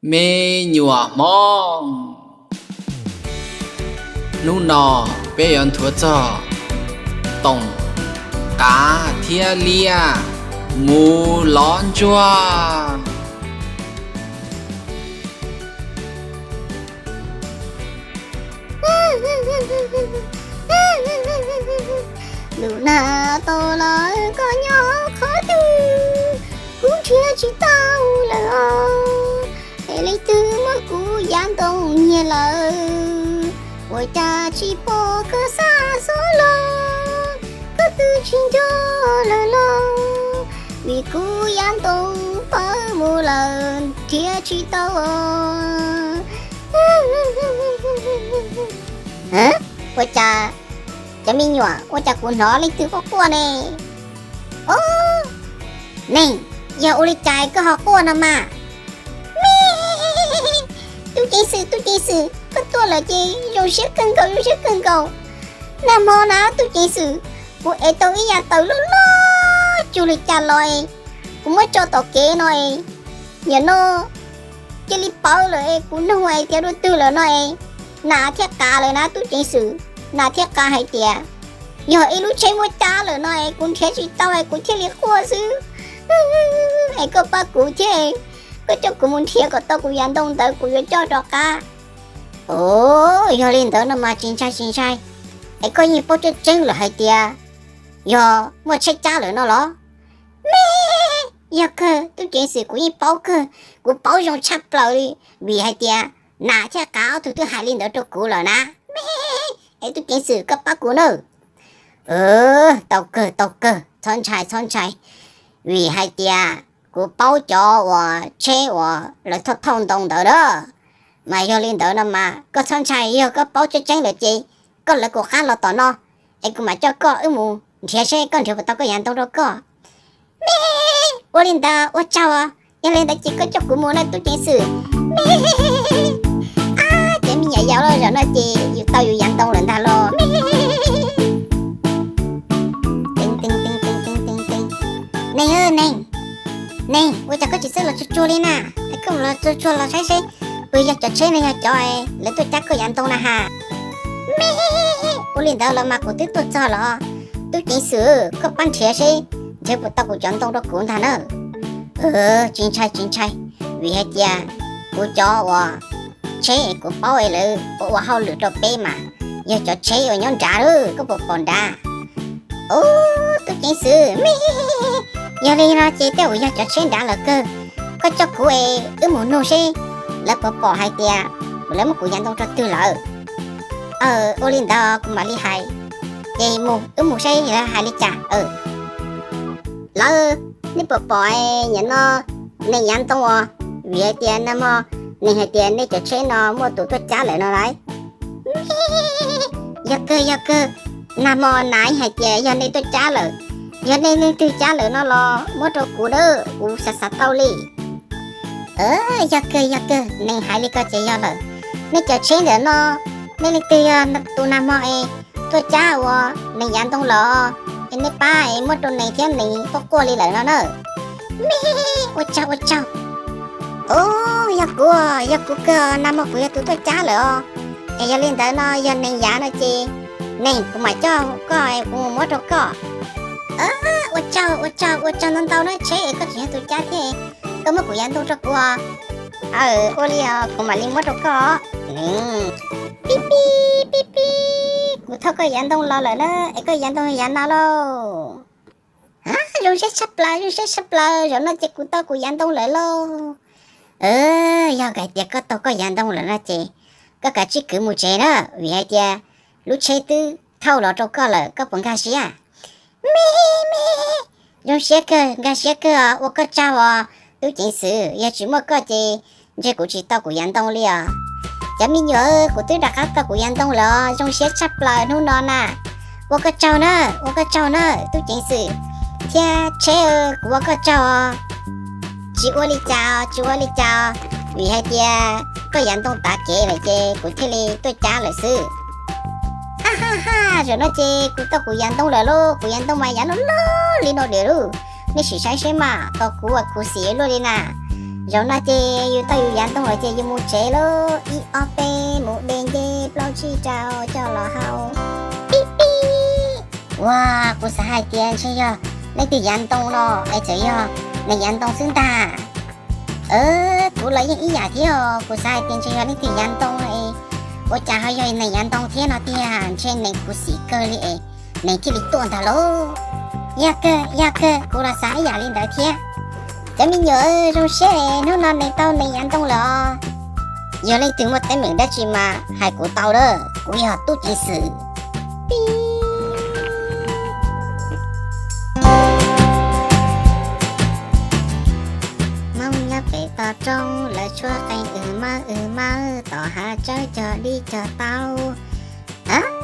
Me nyuam Hmoob, hnub no peb yuav nthuav txog Toom, Qav thiab Liab mus lov ntsuag. Ntuj na, tau lawm, koj nyob qhov twg? Kuv nrhiav tsis tau lawm os. Es leej twg muab kuv yav ntoo nyiag lawm? Ua cas tsis pom koj xa xov los? Koj twb tsis nco lawm los? Vim kuv yav ntoo pawv mus lawm nrhiav tsis tau os. Ua cas, cov me nyuam, ua cas kuv hnov leej twg quaj quaj ne? Os, neeg, yog ua li cas koj ho quaj no mas? Me, tub ceev xwm, tub ceev xwm, koj tuaj lawm ces zoo siab kawg nkaus, zoo siab kawg nkaus. Nag hmo na tub ceev xwm, kuv ev tau ib yav taws loj loj cuag li cas los es kuv muab tso tom kev no es, nim no cia li pawv lawm es kuv nug hais tias dua twg lawm no es, nas thiaj qav lawm na tub ceev xwm. Nas thiaj qav hais tias yog ib lub tsheb muab cab lawm no es kuv nrhiav tsis tau es kuv thiaj li quaj xwb. Es koj pab kuv thiab, koj coj kuv mus nrhiav kom tau kuv yav ntoo ntawd kuv yuav coj rov qab. Os, yog li ntawd no mas tsis ntshai tsis ntshai. Es koj yeej paub tseeb tseeb lawm hais tias yog muaj tsheb cab lawm no los? Me, yog kawg tub ceev xwm, kuv yeej paub kawg, kuv paub zoo tshaj plaws li, vim hais tias nas thiaj qav ob tug twb hais li ntawd rau kuv lawm na. Me, es tub ceev xwm koj pab kuv nawb. Tau kawg, tau kawg, txhob ntshai, txhob ntshai, vim hais tias kuv paub cov uas tsheb uas lawv thauj thauj ntoo ntawd na. Mas yog li ntawd no mas koj txhob ntshai, yog koj paub tseeb tseeb lawm ces koj lawv kuv qab los tom no, es kuv mam coj koj wb mus nrhiav seb koj nrhiav puas tau koj yav ntoo rau koj. Me, ua li ntawd ua tsaug, yog li ntawd ces koj coj kuv mus nawb tub ceev xwm. Me, ab, cov me nyuam yaus los, zaum no ces yus tau yus yav ntoo lawm ntag los. Neeg, neeg, neeg, ua cas koj tsis txawj los tsuag tsuag li na? Es koj los tsuag tsuag los saib seb puas yog cov tsheb no yog cov lawv tuaj cab koj yav ntoo na has. Me, ua li ntawd los mas kuv twb tuaj txog los. Tub ceev xwm, koj pab nrhiav seb nrhiav puas tau kuv cov ntoo rau kuv ntag na. Tsis ntshai, tsis ntshai, vim hais tias kuv cov uas tsheb kuv paub es lawv ua ua hauj lwm rau peb mas yog cov tsheb uas nyob nrad, koj puas pom nrad? Ub, tub ceev xwm, me, yog li no ces tej zaum yog cov tsheb nrad lawm kawg. Koj coj kuv es wb mus nug seb lawv puas pom hais tias lawv muab kuv yav ntoo rau twg lawm. Ua li ntawd kuv mam li hais. Ces mus, wb mus seb lawv hais li cas. Lawv, nej puas pom nim no neeg yav ntoo os? Vim hais tias nag hmo neeg hais tias nej cov tsheb no muaj tus tuaj cab lawm no lauj. Yog kawg, yog kawg, nag hmo nas hais tias yog nej tuaj cab lawm. Yog nej leej twg cab lawm no los muab rau kuv na, kuv xav xav tau li. Yog kawg, yog kawg, neeg hais li ko ces yog lawm. Nej cov tsheb ntawm no, nej leej twg yog tus nag hmo es tuaj cab ua neeg yav ntoo los, es nej pab es muab rau neeg thiab, neeg quaj quaj li lawm no na. Me, ua tsaug, ua tsaug. Ub, yog kuv, yog kuv kawg, nag hmo kuv yog tus tuaj cab lawm os. Es yog li ntawd no yog neeg yav no ces neeg, kuv mam coj koj, kuv mus muab rau koj. Ua tsaug, ua tsaug, ua tsaug ntau ntau na, tsheb es koj tseem yog tus cab thiab, koj muab kuv yav ntoo rau kuv os. Ua li os, kuv mam li muab rau koj. Pib pib pib pib, kuv thauj koj yav ntoo los lawm na, es koj yav ntoo yav no lauj. Zoo siab tshaj plaws, zoo siab tshaj plaws, zaum no ces kuv tau kuv yav ntoo lawm lauj. Yog hais tias koj tau koj yav ntoo lawm no ces koj kav tsij kwv mus tsev na, vim hais tias lub tsheb twb thauj los rau koj lawm, koj puas nkag siab? Me me, zoo siab kawg, nkag siab kawg os, ua koj tsaug os tub ceev xwm, yog tsis muaj koj ces ntshe kuv tsis tau kuv yav ntoo li os. Cov me nyuam, kuv twb rov qab tau kuv yav ntoo lawm os, zoo siab tshaj plaws hnub no na. Ua koj tsaug na, ua koj tsaug na tub ceev xwm thiab tsheb, kuv ua koj tsaug os. Tsis ua li cas, tsis ua li cas, vim hais tias koj yav ntoo tav kev lawm ces kuv thiaj li tuaj cab lawm xwb. Ha ha ha, zaum no ces kuv tau kuv yav ntoo lawm lauj, kuv yav ntoo mas yav loj loj li no diam lauj. Nej sim saib seb mas, tos kuv ua khuv xim luaj li na. Zaum no ces yus tau yus yav ntoo lawm ces yus mus tsev lauj. Ib ob peb mus de ncej plaub tsib rau coj los hau. Pib pib. Ua, kuv xav hais tias ntshe yog leej twg yav ntoo no es txawm yog neeg yav ntoo xwb ntag. Kuv los yeej ib yam thiab os, kuv xav hais tias ntshe yog leej twg yav ntoo no es ua cas ho yog neeg yav ntoo thiab no tiag, ntshe neeg khuv xim kawg li es neeg thiaj li tuaj ntag lauj. Yog kawg, yog kawg, kuv los xav ib yam li ntawd thiab. Cov me nyuam zoo siab, hnub no neeg tau neeg yav ntoo lawm os. Yog leej twg muaj teeb meem dab tsi mas hais kuv tau lawm, kuv yog tub ceev xwm. Pib. Hmoob nyob pem toj roob lawv tshuab qeej, wb mawb wb mawb tom hav tsawb cog dib cog taub.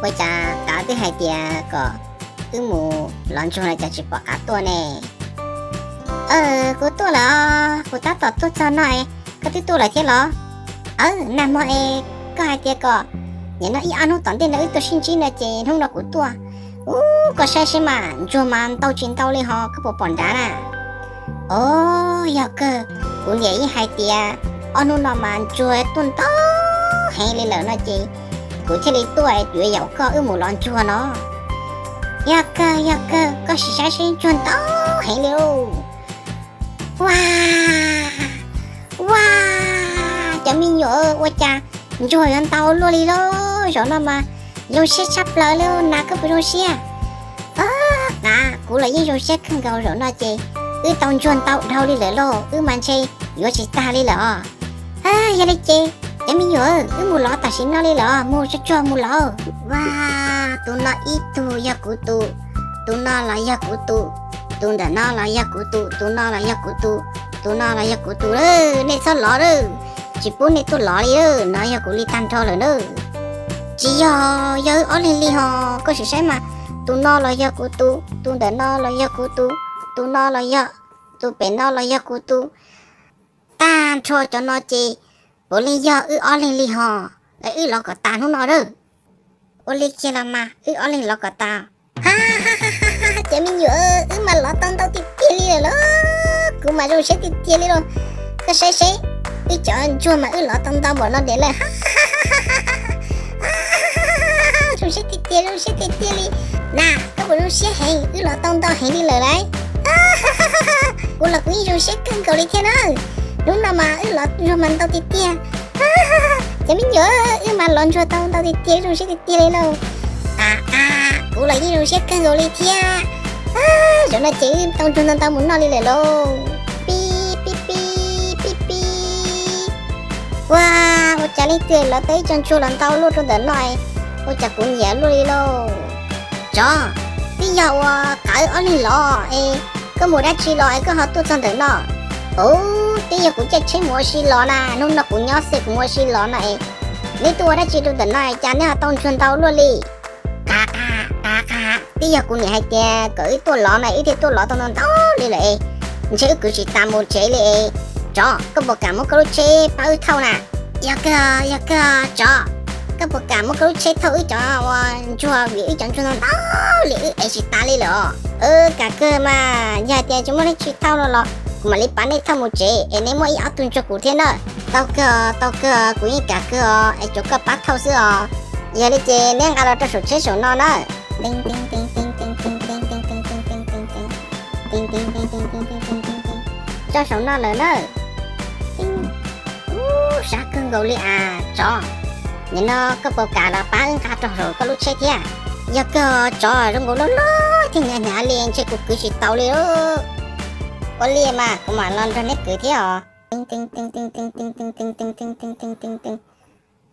Ua cas Qav twb hais tias kom wb mus lov ntsuag no cas tsis pom Qav tuaj ne? Kuv tuaj lawm os, kuv tab tom tuaj txog no es koj twb tuaj lawm thiab los? Aw, nag hmo es koj hais tias kom nim no ib ob hnub tom ntej no wb tuaj sib ntsib no ces hnub no kuv tuaj. Ub, koj saib seb mas ntsuag mas ntau tsis ntau li ho koj puas pom nrad na? Os, yog kawg, kuv niam yeej hais tias ob hnub no mas ntsuag tuaj ntau heev li lawm no ces kuv thiaj li tuaj es yuav yaum koj wb mus lov ntsuag no. Yog kawg, yog kawg, koj sim saib seb ntsuag ntau heev li lauj. Ua, ua, cov me nyuam, ua cas ntsuag yuav ntau luaj li lauj, zaum no mas zoo siab tshaj plaws li, Nas koj puas zoo siab? Qav, kuv los yeej zoo siab kawg nkaus, zaum no ces wb tau ntsuag ntau dhau li lawm lauj, wb mas ntshe yuav tsis tag li lawm os. Yog li ces cov me nyuam, wb mus lov tam sim no li lawm, mus tsuag tsuag mus lov. Ua, tus no ib tug yog kuv tus, tus no los yog kuv tus, tus ntawm no los yog kuv tus, tus no los yog kuv tus, tus no los yog kuv tus. Nej txhob lov lawm, tsis pub nej tuaj lov li, no yog kuv li tag nrho lawm na. Tsis yog, yog wb ob leeg li ho, koj sim saib mas, tus no los yog kuv tus, tus ntawm no los yog kuv tus, tus no los yog, tus pem no los yog kuv tus. Tag nrho cov no ces puav leej yog wb ob leeg li ho, es wb lov kom tas hnub no lawm. Ua li kiag los mas wb ob leeg lov kom tas. Ha, cov me nyuam, wb mas lov tau ntau tiag tiag li lawm lauj, kuv mas zoo siab tiag tiag li lauj. Koj saib seb, wb cov ntsuag mas wb lov tau ntau npaum no diam lawm. Zoo siab tiag tiag, zoo siab tiag tiag li. Nas, koj puas zoo siab heev, wb lov tau ntau heev li lawm lauj. Kuv los kuv yeej zoo siab kawg nkaus li thiab na. Hnub no mas wb lov ntsuag mas ntau tiag tiag. Cov me nyuam, wb mas lov ntsuag tau ntau tiag tiag, zoo siab tiag tiag li lauj. Qav, qav, kuv los yeej zoo siab kawg nkaus li thiab. Zaum no ces wb tau ntsuag ntau ntau mus noj li lawm lauj. Pib pib pib pib pib. Ua, ua cas leej twg lov tau ib co ntsuag los ntau luaj rau ntawm no, ua cas kuv nyiam luaj li lauj. Tsov, twb yog ua Qav wb ob leeg los es koj mus dab tsi los es koj ho tuaj txog ntawm no? Ub, twb yog kuv caij tsheb mus ua si los na, hnub no kuv nyob xwb kuv mus ua si los no es neb tuaj ua dab tsi rau ntawm no es cas neb ho tau ntsuag ntau luaj li? Qav, qav, qav, qav, twb yog kuv niam hais tias kom wb tuaj lov na, wb thiaj tuaj lov tau ntau ntau li lawm es ntshe wb kwv tsis tas mus tsev li es. Tsov, koj puas kam muab koj lub tsheb pab wb thauj na? Yog kawg, yog kawg, tsov, koj puas kam muab koj lub tsheb thauj wb cov ua ntsuag, vim wb cov ntsuag ntau ntau li wb ev tsis tas li lawm os. Kam kawg mas, yog hais tias tsis muaj dab tsi thauj no los kuv mam li pab neb thauj mus tsev es neb muab ib ob tug ntsuag kuv thiab na. Tau kawg, tau kawg, kuv yeej kam kawg os, es tsuas koj pab thauj xwb os. Yog li ces neb nqa los rau saum tsheb saum no na. Tso saum no lawm na. Ub, sab kawg nkaus li as tsov. Nim no koj puas kam los pab wb nqa rau saum koj lub tsheb thiab? Yog kawg tsov, zoo nkaus loj loj thiab hnyav hnyav li ntshe kuv kwv tsis tau li. Ua li mas kuv mam los nrog neb kwv thiab os.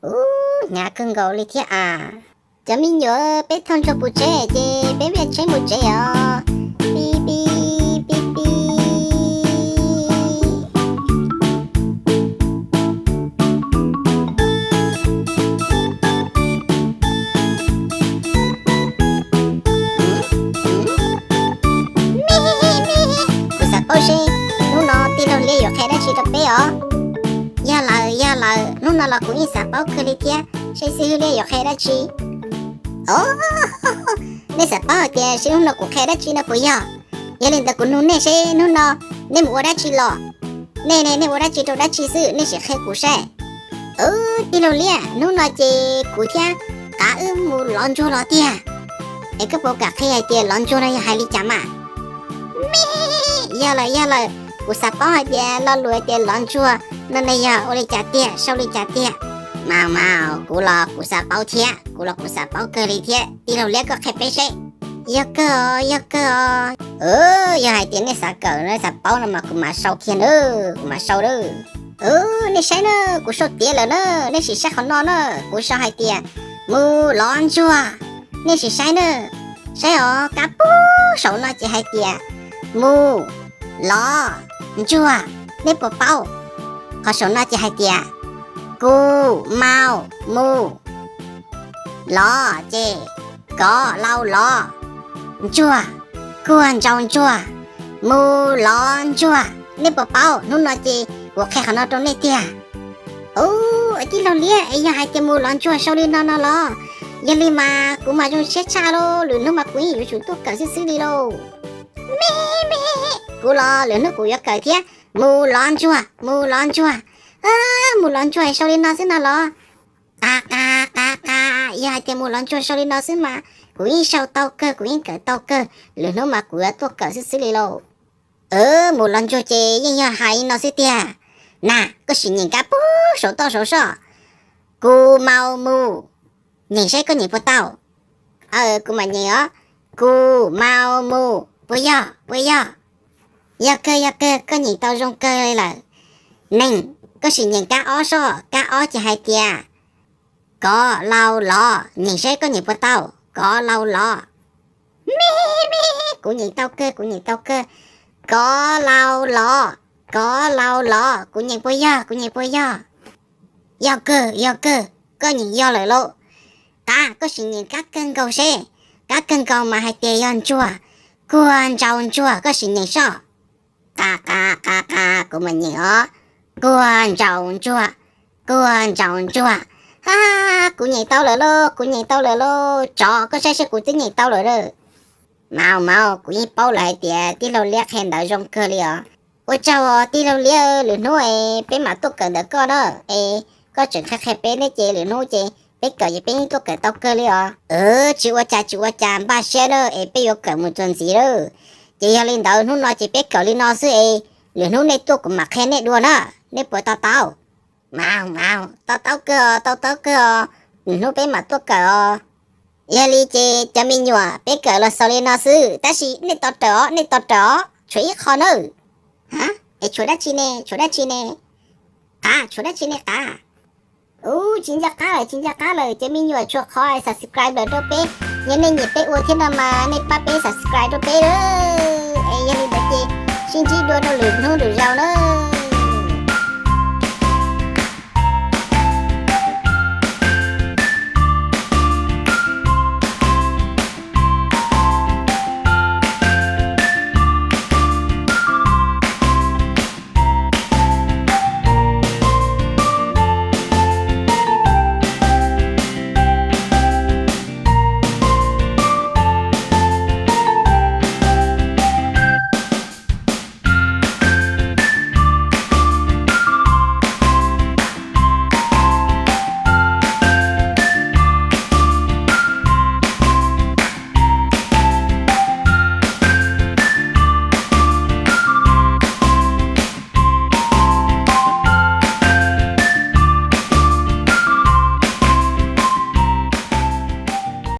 Ub, hnyav kawg nkaus li thiab as. Cov me nyuam, peb thauj ntsuag puv tsheb ces peb viaj tsheb mus tsev os. Pib pib pib pib. Kuv xav paub seb hnub no tij laug Liab yuav qhia dab tsi rau peb os. Yog lawm, yog lawm, hnub no los kuv yeej xav paub kawg li thiab, seb xib hwb Liab yuav qhia dab tsi. Os, nej xav paub hais tias seb hnub no kuv qhia dab tsi no puas yog? Yog li ntawd kuv nug nej seb hnub no nej mus ua dab tsi los? Nej ne, nej ua dab tsi rau dab tsi xwb, nej sim qhia kuv saib. Tij laug Liab, hnub no ces kuv thiab qav wb mus lov ntsuag los tiag. Es koj puas kam qhia hais tias lov ntsuag no yog hais li cas mas? Me, yog lawm, yog lawm, kuv xav paub hais tias lo lus hais tias lov ntsuag no ne yog ua li cas tiag, sau li cas tiag. Mas, mas kuv los kuv xav paub thiab, kuv los kuv xav paub kawg li thiab. Tij laug Liab, koj qhia peb seb. Yog kawg os, yog kawg os. Yog hais tias nej xav kawm, nej xav paub no mas kuv mam sau kiag nawb, kuv mam sau nawb. Nej saib na, kuv sau tiav lawm na, nej sim saib qhov no na, kuv sau hais tias mus lov ntsuag. Nej sim saib na, saib os, kab pug saum no ces hais tias mus lov ntsuag. Nej puas paub? Qhov saum no ces hais tias kuv mau mus lov ces kov lau lov, ntsuag, kuag ntsaus ntsuag, mus lov ntsuag. Nej puas paub? Hnub no ces kuv qhia qhov no rau nej tiag. Ub, tij laug Liab, es yog hais tias mus lov ntsuag sau li no no los, yog li mas kuv mas zoo siab tshaj lauj, lwm hnub mas kuv yeej yuav tsum tuaj kawm xwb xwb li lauj. Me, me, kuv los lwm hnub kuv yuav kawm thiab. Mus lov ntsuag, mus lov ntsuag. Mus lov ntsuag sau li no xwb no los? Qa qa qa qa, yog hais tias mus lov ntsuag sau li no xwb mas kuv yeej sau tau kawg, kuv yeej kawm tau kawg, lwm hnub mas kuv yuav tuaj kawm xwb xwb li lauj. Mus lov ntsuag ces yeej yog hais li no xwb tiag. Na, koj sim nyeem kab pug saum toj saud soj. Kuv mau mus. Nyeem saib koj nyeem puas tau. Kuv mam nyeem os. Kuv mau mus. Puas yog? Puas yog? Yog kawg, yog kawg, koj nyeem tau zoo kawg li lawm. Neeg, koj sim nyeem kab ob soj, kab ob ces hais tias kov lau lov. Nyeem saib koj nyeem puas tau. Kov lau lov. Me, me, kuv nyeem tau kawg, kuv nyeem tau kawg. Kov lau lov, kov lau lov. Kuv nyeem puas yog? Kuv nyeem puas yog? Yog kawg, yog kawg, koj nyeem yog lawm lauj. Qav, koj sim nyeem kab kawg nkaus seb. Kab kawg nkaus mas hais tias yog ntsuag. Kuag ntsaus ntsuag, koj sim nyeem soj. Qa qa qa qa, kuv mam nyeem os. Kuag ntsaus ntsuag, kuag ntsaus ntsuag. Ha, kuv nyeem tau lawm lauj, kuv nyeem tau lawm lauj. Tsov, koj saib seb, kuv twb nyeem tau lawm lauj. Maus, maus, kuv yeej paub lawm hais tias tij laug Liab qhia ntawv zoo kawg li os. Ua tsaug os tij laug Liab, lwm hnub es peb mam tuaj kawm ntawm koj na. Es koj tseem qhia qhia peb ne ces lwm hnub ces peb kawm ces peb yeej tuaj kawm tau kawg li os. Tsis ua cas, tsis ua cas, npaj siab na es peb yuav kawm mus txuas ntxiv lawm. Ces yog li ntawd hnub no ces peb kawm li no xwb es lwm hnub nej tuaj kuv mam qhia nej dua na. Nej puas to taub? Maus, maus, to taub kawg os, to taub kawg os. Lwm hnub peb mam tuaj kawm os. Yog li ces cov me nyuam, peb kawm los xaus li no xwb, tab sis nej tos rawm os, nej tos rawm os, tshuav ib qho nawb. Ha, es tshuav dab tsi ne, tshuav dab tsi ne? Qav, tshuav dab tsi ne qav? Ub, tsis nco qab lawm, tsis nco qab lawm, cov me nyuam, tshuav qhov subscribe lawm rau peb. Yog nej nyiam peb ua thiab no mas nej pab peb subscribe rau peb lawm. Es yog li ntawd ces sib ntsib dua rau lwm hnub lwm zaus na.